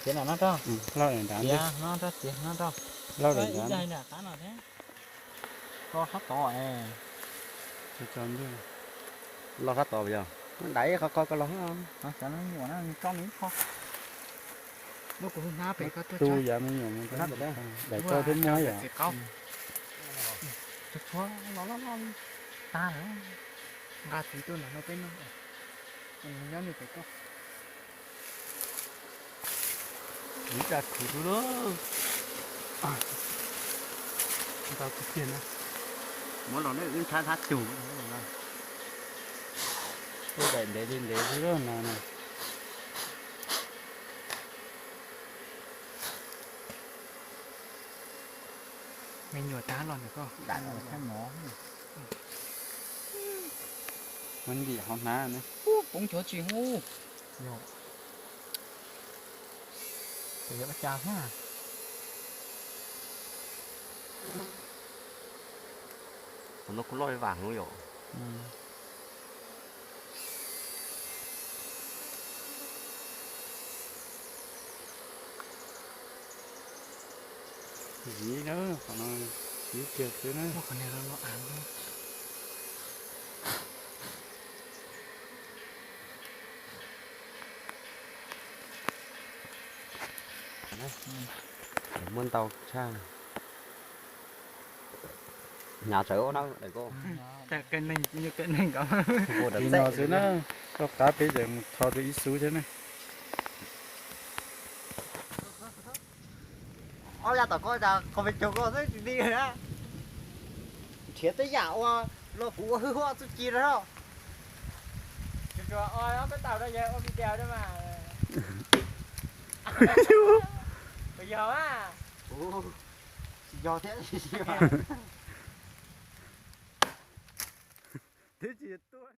Txiav no rau. Lauj daim nrad, txiav no rau, txiav no rau. Lauj daim nrad. Ib daim nram qab no thiab. Ko sab tod es. Los sab tod yog. Daim qhov ko ko los. Xyov no nyuam no tso nws ib qho. Muab kuv hnab pem koj tuaj tu tsab. Yav me nyuam mus daim koj thiab muab yom. Txiv qaub. Tsuag tsuag los loj loj li. Tag lawm. Nqa txiv tuaj los no peb noj. Nyob nws pem koj. Ib tsa khuv xwb lauj. Ntau tiag tiag na. Muab los ne wb ntshab hnab tug. Ua daim ntev li ntev xwb lauj no na. Me nyuam tab los ntawm koj. Muab ntim hauv hnab ne. Poob chuav tsis hu. Yog ua cas thiab? Qhov no kuj loj ib vam heev yom. Ziv na, qhov no ziv kiag xwb na. Muaj ntau tshaj. Hnyav tsawv na. Ib no xwb na, rau qab peb tseem mus tho rau ib xub thiab na. Ob yam tom koj tas qhov pes tsawg koj xwb tsis dim na. Nrhiav tej yam ua los kuv ua hwj huam txuj ci rau. Tsuas tsuas ua ob peb tau rau yawg ua video rau mas. Puas yog a? Tsis yog thiab. Twb tsis tuaj.